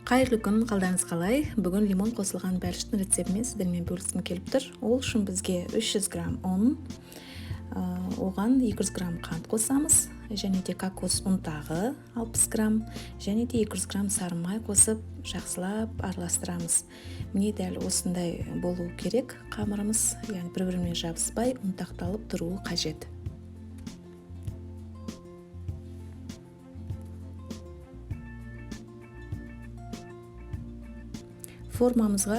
Қайырлы күн, қалдарыңыз қалай? Бүгін лимон қосылған бәліштің рецептімен сіздермен бөліскім келіп тұр. Ол үшін бізге 300 грамм ұн, оған 200 грамм қант қосамыз, және де кокос ұнтағы 60 грамм, және де 200 грамм сары май қосып жақсылап араластырамыз. Міне дәл осындай болу керек қамырымыз, яғни бір-бірімен жабыспай ұнтақталып тұруы қажет. Формамызға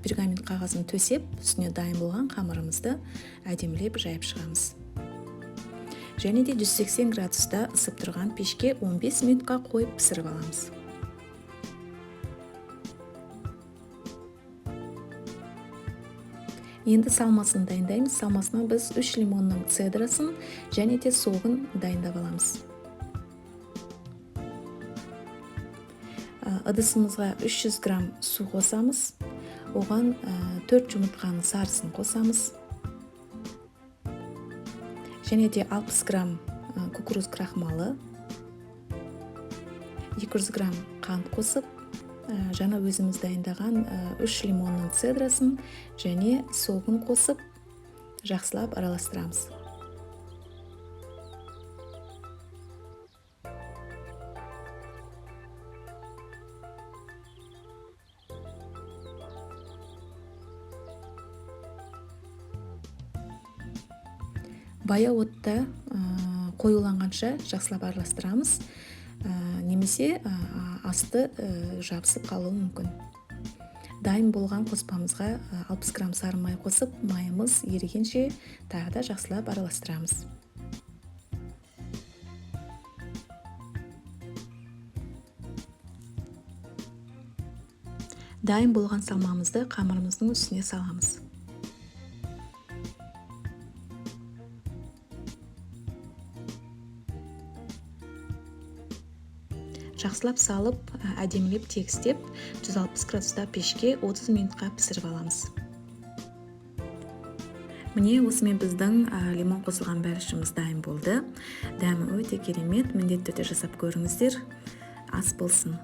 пергамент қағазын төсеп, үстіне дайын болған қамырымызды әдемілеп жайып шығамыз. Және де 180 градуста ысып тұрған пешке 15 минутқа қойып пісіріп аламыз. Енді салмасын дайындаймыз. Салмасына біз 3 лимонның цедрасын және де согын дайындап аламыз. Ыдысымызға 300 грамм су қосамыз. Оған 4 жұмыртқаның сарысын қосамыз. Және де 60 грамм кукуруз крахмалы, 200 грамм қант қосып, жаңа өзіміз дайындаған 3 лимонның цедрасын және согын қосып жақсылап араластырамыз. Баяу отта қоюланғанша жақсылап араластырамыз, немесе асты жабысып қалуы мүмкін. Дайын болған қоспамызға 60 грамм сары май қосып, майымыз ерігенше тағы да жақсылап араластырамыз. Дайын болған салмамызды қамырымыздың үстіне саламыз. Жақсылап салып, әдемілеп тегістеп, 160 градуста пешке 30 минутқа пісіріп аламыз. Міне осымен біздің лимон қосылған бәлішіміз дайын болды. Дәмі өте керемет, міндетті түрде жасап көріңіздер. Ас болсын.